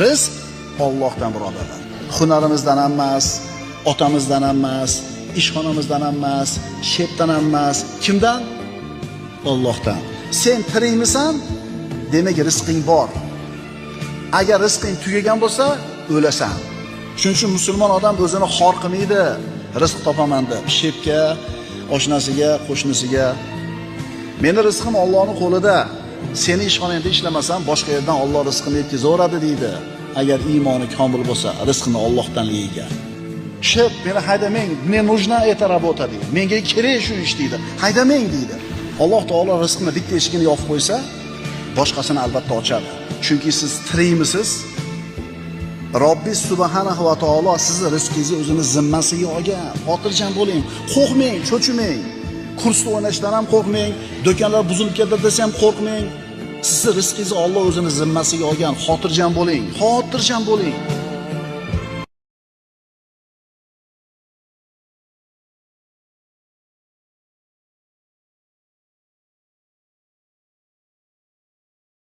Rizq Allohdan, birodarlar. Hunarimizdan ham emas, otamizdan ham emas, ishxonamizdan ham emas, shepdan ham emas. Kimdan? Allohdan. Sen tirikmisan? Demak, rizqing bor. Agar rizqing tugagan bo'lsa, o'lasan. Shuning uchun musulmon odam o'zini xor qilmaydi. Rizq topaman deb shepga, oshnasiga, qo'shnisiga. Meni rizqim Allohning qo'lida. Seni ishxonangda ishlamasam, boshqa yerdan Alloh rizqini yetkazaveradi deydi. Agar iymoni komil bo'lsa, rizqini Allohdan yegan. Shep, meni haydamang, мне нужна эта работа deydi. Menga kerak shu ish deydi. Haydamang deydi. Alloh taolo rizqni bitta eshigini yopib qo'ysa, boshqasini albatta ochadi. Chunki siz tirikmisiz? Robbi subhanahu va taolo sizni rizqingizni o'zini zimmasiga olgan. Xotirjam bo'ling, qo'rqmang, cho'chimang. Kursda o'ynashdan ham qo'rqmang, do'konlar buzilib ketdi desa ham qo'rqmang. Sizni rizqingizni Alloh o'zini zimmasiga olgan. Xotirjam bo'ling, xotirjam bo'ling.